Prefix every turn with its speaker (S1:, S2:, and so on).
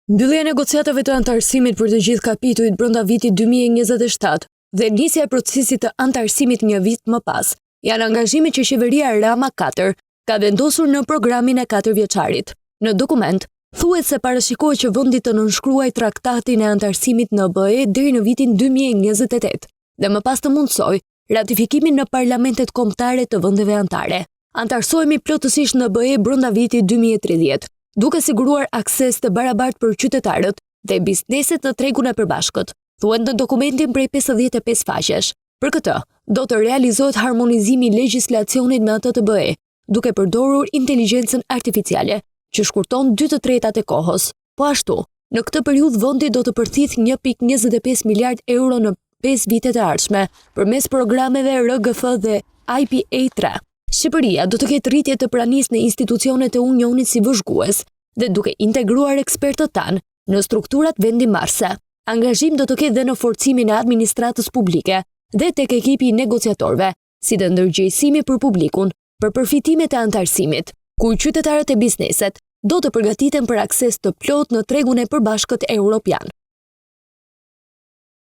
S1: Mbyllja e negociatave të anëtarësimit për të gjithë kapitujt brenda vitit 2027 dhe nisja e procesit të anëtarësimit një vit më pas janë angazhime që qeveria Rama 4 ka vendosur në programin e 4 vjeçarit. Në dokument thuhet se parashikohet që vendi të nënshkruajë traktatin e anëtarësimit në BE deri në vitin 2028 dhe më pas të mundësojë ratifikimin në parlamentet kombëtare të vendeve anëtare. Anëtarësohemi plotësisht në BE brenda vitit 2030, duke siguruar akses të barabartë për qytetarët dhe bizneset në tregun e përbashkët, thuhet në dokumentin prej 55 faqesh. Për këtë, do të realizohet harmonizimi i legjislacionit me atë të BE, duke përdorur inteligjencën artificiale, që shkurton 2/3 e kohës. Po ashtu, në këtë periudhë vendi do të përthithë 1.25 miliard euro në 5 vitet e ardhshme përmes programeve RGF dhe IPA 3. Shqipëria do të ketë rritje të pranisë në institucionet e Unionit si vëzhgues dhe duke integruar ekspertët tanë në strukturat vendimmarrëse. Angazhim do të ketë dhe në forcimin e administratës publike dhe tek ekipi i negociatorëve, si dhe ndërgjegjësimi për publikun për përfitimet e anëtarësimit, ku qytetarët e bizneset do të përgatiten për akses të plotë në tregun e përbashkët europian.